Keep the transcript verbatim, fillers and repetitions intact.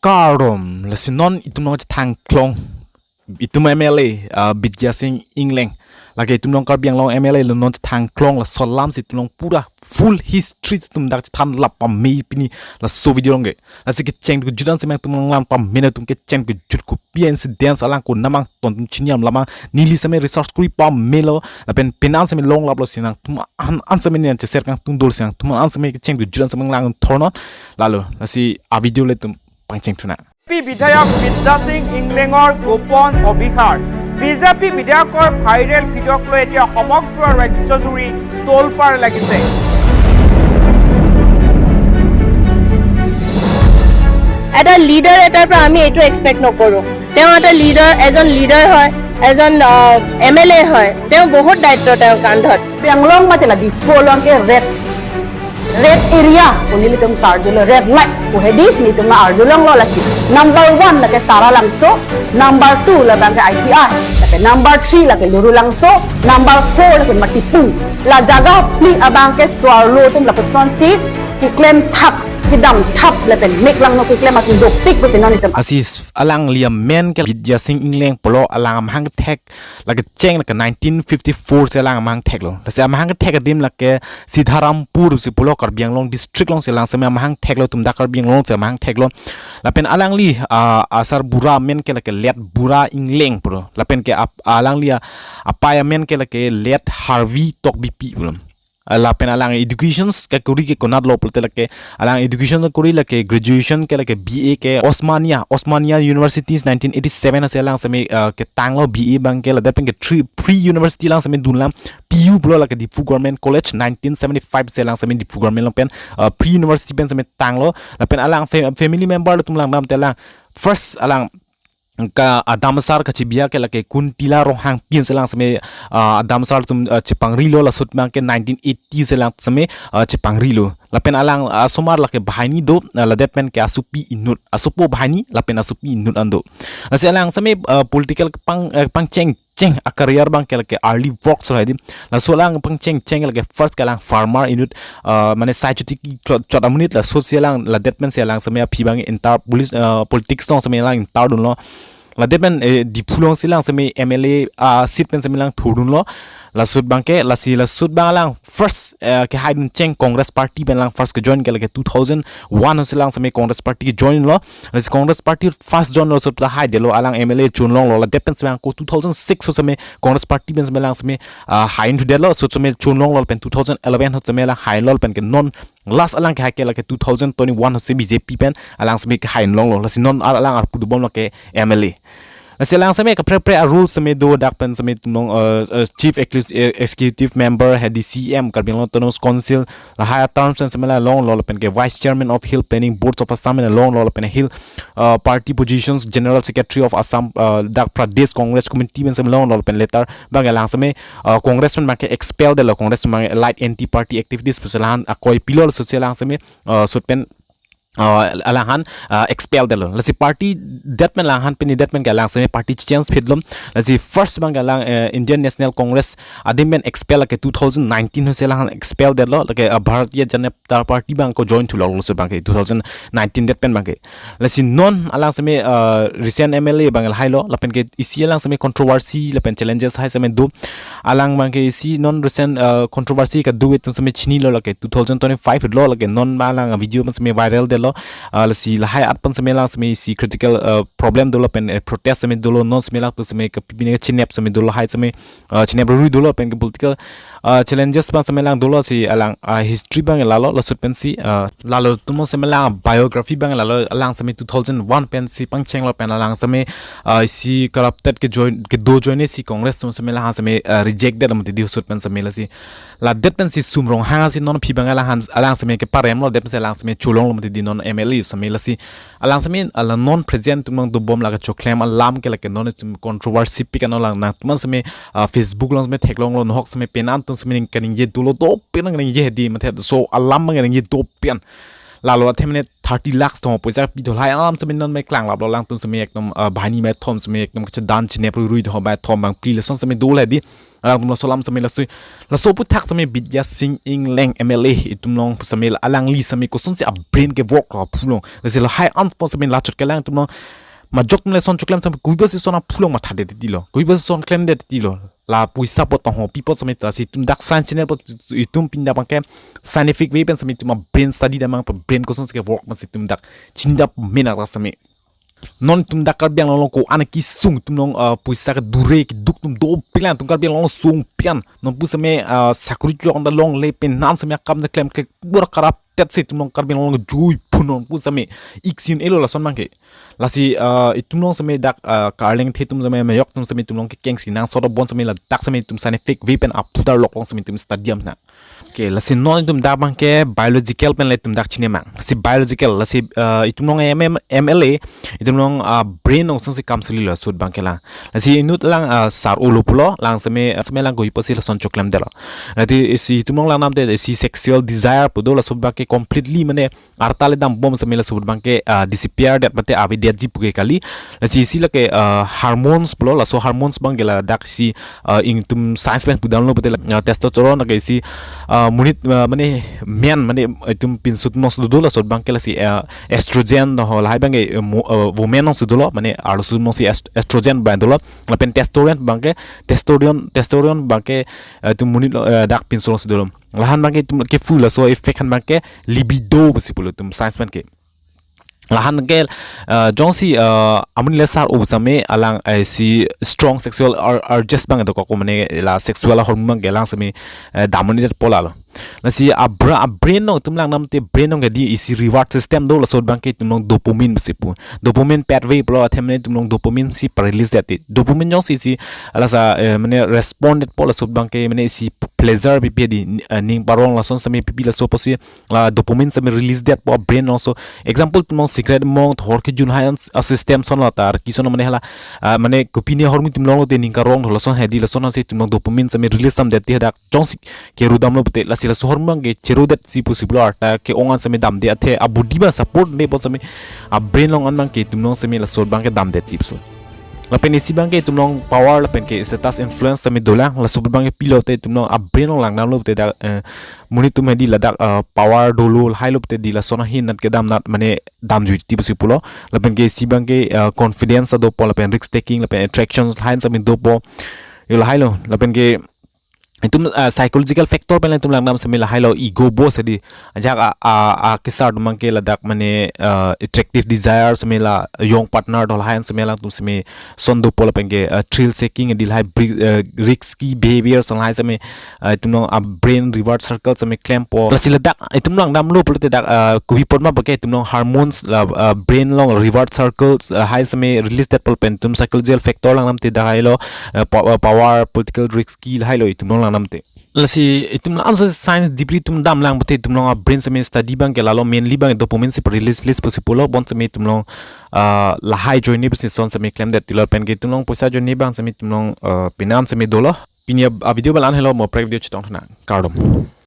Kardom, lasi non itum along chethang klong, itum M L A, uh, Bidya Sing Engleng. Lake itum along Karbi Anglong M L A lo non chethang klong, laso alam si itum along pura full history itum dak chethan lap pame pini laso video along ke. Lasi kecheng kejut an si mang itum along lang pame, itum kecheng kejut kopi incidents alang konat mang ton itum chini alam lang, neli seme research kori pamelo, lapen penan seme long laplo si nangtum an an seme ne cheshare kangtung dolo si nangtum an seme kecheng kejut an seme lang thornon. Lalo, lasi a video le itum pangcheng thunang. B J P বিধায়ক বিদ্যা সিং ইংলেঙৰ গোপন অভিসাৰ। B J P বিধায়কৰ viral ভিডিঅ'ক লৈ এতিয়া সমগ্ৰ ৰাজ্যজুৰি তোলপাৰ লাগিছে। এটা লিডাৰ এটাৰ পৰা আমি এইটো এক্সপেক্ট নকৰোঁ। তেওঁ এটা লিডাৰ, এজন লিডাৰ হয়, এজন এম এল এ হয়, তেওঁ বহুত দায়িত্ব তেওঁৰ কান্ধত। Anglong mate la Diphu along ke red, red area pu nelitum karjulo, red light pu hedi nelitum arjulonglo. Lasi number one lake Taralangso, number two labang ke I T I, lake number three lake Lurulangso, number four lake Matipung. La jaga phli abang ke suarlo atum lapuson si keklem thap, kedam thap lapen mek langno keklem atum dopik pusi non itum. Lasi alangli amen ke Bidya Sing Engleng pulo, alang amahang kethek lake cheng lake nineteen fifty-four si alang amahang theklo. Lasi amahang kethek adim lake Sidharampur si pulo, Karbi Anglong district along si alang seme amahang theklo, itum dak Karbi Anglong si amahang theklo. Lapen alangli, ah, asarbura amen ke lake Letbura Engleng pulo. Lapen ke ap-, alangli, ah, apei amen ke lake Let Harvey Tokbipi pulo. Ah, lapen alang educations kekori ke konatlo pulote lake alang education kori lake graduation ke lake B A ke Osmania, Osmania University nineteen eighty-seven si alang seme, ah, ketanglo B A abang ke, lapen ke three pre-university alang seme dunlam P U pulo lake Diphu Government College nineteen seventy-five si alang seme Diphu Government along pen, ah, pre-university pen seme tanglo. Lapen alang fam-, family member atum langdamte alang first alang ka adamsar kachibi ke lake Kuntila Ronghangpi si alang seme, ah, adamsar atum, ah, chepangrilo, laso abang ke nineteen eighty si alang seme, ah, chepangrilo. Lapen alang, ah, asomar lake banghini do, ah, ladet pen ke asopi inut, asopo banghini lapen asopi inut an do. Lasi alang seme, ah, political pang, eh, pangcheng cheng a-career abang ke lake early works lo hedi. Laso alang pangcheng cheng lake first ke alang farmer inut, ah, mane sai chotiki chot, chot amonit, laso si alang ladet pen si alang seme aphi abang inter police, ah, politics along seme alang inter dunlo. Ladet pen, eh, Diphu along si alang seme M L A, ah, seat pen seme alang thurdunlo. Laso abang ke, lasi laso abang alang first, eh, kehaidun cheng Congress Party pen alang first kejoin ke lake two thousand one si alang seme Congress Party kejoinlo. Lasi Congress Party first joinlo, laso ta haidelo, alang M L A chunlonglo. Ladet pen seme ako two thousand six seme Congress Party pen seme alang seme, ah, hain thudetlo, laso seme chunlonglo, pen two thousand eleven seme alang hailo, pen ke non last alang kehai ke lake two thousand twenty-one si B J P pen alang seme kehainlonglo. Lasi non ar-, alang arpu dobom lake M L A. Lasi alang seme kaprek prek a-role seme do, dak pen seme itum along, eh, eh, Chief Ex-, eh, Executive Member hedi C E M Karbi Anglong Autonomous Council, lahai a-terms pen seme la longlo, lapen ke Vice Chairman of Hill Planning Boards of Assam pen longlo, lapen Hill, uh, Party Positions General Secretary of Assam, uh, dak Pradesh Congress Committee pen seme longlo, lapen later abang alang seme, uh, Congress pen abang ke expel detlo, Congress pen abang ke allied anti-party activities pusi alang akoi pilo, laso si alang seme, uh, laso pen, uh, alang aphan, uh, expel detlo. Lasi party det pen alang aphan pini det pen ke alang seme party change phitlo. Lasi first abang ke alang, eh, Indian National Congress adim pen expel lake two thousand nineteen si alang aphan expel detlo, lake, uh, Bharatiya Janata Party abang ko join thulonglo, laso abang ke two thousand nineteen det pen abang ke. Lasi non alang seme, uh, recent M L A abang hailo, lapen ke isi alang seme controversy lapen challenges hai seme do. Alang abang ke isi non recent, uh, controversy kedo itum seme chinilo, lake two thousand twenty-five lo, lake non abang alang video abang seme viral detlo. Uh, lasi lahai at pen seme alang seme isi critical, uh, problem dolo, pen, eh, protest seme dolo, non seme alang atum seme ke pipine ke chinep seme dolo, hai seme, uh, chinep rui dolo, pen ke political, uh, challenges abang seme alang dolo, si alang, uh, history abang lalo, laso pensi, uh, lalo itum seme alang biography abang lalo, alang seme two thousand one pensi pangchenglo, pen alang seme, uh, si corrupted kejoin, kedo joine si Congress atum seme alang seme, uh, reject detlo mati di, laso pen seme lasi ladet pensi Sum Ronghang si non aphi abang alang aphan, alang seme keparemlo, det pensi alang seme chulonglo mati di non M L A seme. Lasi alang seme, ala non present itum along dobom lake choklem alam ke lake non itum controversy pik ano lang nangtum an seme, ah, Facebook along seme theklonglo, nohok seme penan atum seme ning kaningje dolo, dopik nang kaningje hedi mate, laso alam abang kaningje dopik an. Lalo athe mane thirty lakhs tong poisa pi do, lahai alam seme non me klanglaplo, alangtum seme ekdom, ah, banghini methom seme ekdom kachedan chinep rui rui do, baithom bangphli lason seme dolo hedi. Alangtum laso alam seme laso, laso aphuthak seme Bidya Sing Engleng M L A itum along seme alangli seme kosonsi a-brain ke work lo pulong. Lasi lahai anpo seme lachot kelang itum along majok atum lason choklem seme kopi apotsi lason apulong mathadet titi lo. Kopi apotsi lason klemdet titi lo. La poisa apot tong ho, pi apot seme ta si itum dak science channel apot itum pini abangke scientific way pen seme itum a-brain study dam abang, brain kosonsi ke work ma si itum dak chinidam mena ta seme. Non itum dak Karbi Anglong along ko-an kesung itum along, ah, poisa kedure keduk atum dopiklang, itum Karbi Anglong along sungpian. Non pu seme, ah, sakuri chok anta longle pen non seme akam je klemkle pura karapet si itum along Karbi Anglong along jui phu non pu seme ik si un-elo lason abangke. Lasi, ah, itum along seme dak, ah, karleng the atum seme majok atum seme itum along kekeng si nangsot abon seme ladak seme itum scientific way pen aphuthak lok along seme itum study dam na. Okay, lasi non itum dak abangke biological pen le itum dak chini mang. Lasi biological, lasi, ah, itum along M M, M L A, itum along, ah, brain along kosonsi kam suli lo laso abangke lang. Lasi inut lang, ah, sar-o lo pulo, alang seme, seme lang kopi apotsi lason choklemdetlo. Lasi isi itum along langdamde, isi sexual desire pu do, laso abangke completely mane arta le dambom seme laso abangke, ah, disappear det mate avedetji puke kali. Lasi isi lake, ah, hormones pulo, laso hormones abangke ladak si, ah, itum science pen pudamlo pute la, ah, testosterone lake isi, ah, monit, ah, mane men mane itum pinso atum alongsi dodo laso abangke lasi, ah, estrogen do ho lahai abangke, eh, mo-, ah, women alongsi dolo mane arloso atum alongsi est-, estrogen abang dolo lapen testosterone abangke testosterone testosterone abangke, eh, itum monit lo, eh, dak pinso alongsi dolo. Lahan abangke itum ke full laso effect han abangke libido pusi pulo itum science pen ke. Lahan ke, eh, jongsi, eh, amonit le sar-o seme alang, eh, si strong sexual ur-, urges abang dokok mane la sexual hormone abangke alang seme, eh, dam un-edet pu lalo. Lasi abra-, a-brain along itum langdamde brain along ke di isi reward system do, laso abangke itum along dopamine pusi pu. Dopamine pathway pulo athe mane itum along dopamine si pa-release det ti. Dopamine jongsi si lasa, eh, mane respond detpo laso abangke mane isi pleasure pipi di, eh, ning parong lason seme pipi laso apotsi la dopamine seme release detpo brain alongso. Example itum along cigarette mong thor kejun hai an, a system ason latar kison mane hala, ah, mane kopine ahormu itum along lote ning karong lason hedi lason ansi itum along dopamine seme release damdet ti hadak jongsi keru damlo pute lasi laso ahormu abangke cherodet si pusi pulo arta ke-ong an seme damde athe a-body abang support ne pu seme a-brain along an abangke itum along seme laso abangke damdet ti pusi. Lapen isi abangke itum along power lapen ke status influence seme dolang, laso abangke pilo te itum along a-brain along langdamlo pute dak, eh, monit atum hedi ladak, eh, power dolo lahai lo pute di lason ahin nat kedam nat mane damjui ti pusi pulo. Lapen ke isi abangke, eh, confidence dopo lapen risk taking lapen attractions lahai seme dopo. Yo lahai lo lapen ke itum, ah, psychological factor pen itum langdam seme lahai lo ego bo sedi. Ajak a, a, a kesar atum abangke ladak mane, ah, attractive desire seme la young partner do lahai seme alangtum seme son dopo lapen ke, ah, thrill seeking di lahai bri-, ah, risky behavior son lahai seme, ah, itum along a-brain reward circle seme klempo. Lasi ladak itum langdamlo pulote dak, ah, kopi apot ma abangke itum along hormones la, ah, brain along reward circles, ah, hai seme release detpo lapen itum psychological factor langdamde dak hai lo, ah, po-, ah, power, political risk ki lahai lo itum along langdamde. Lasi itum la-ansi science deeply itum damlang pute itum along a-brain seme study abangke lalo mainly abang dopamine si release, release pusi pulo bon seme itum along, ah, lahai ajoine pusi son seme klemdet ti lo lapen ke itum along poisa ajoine abang seme itum along, ah, pinan seme dolo. Pini a, a-video abang la-an helo, mo prek video chetong thanang. Kardom.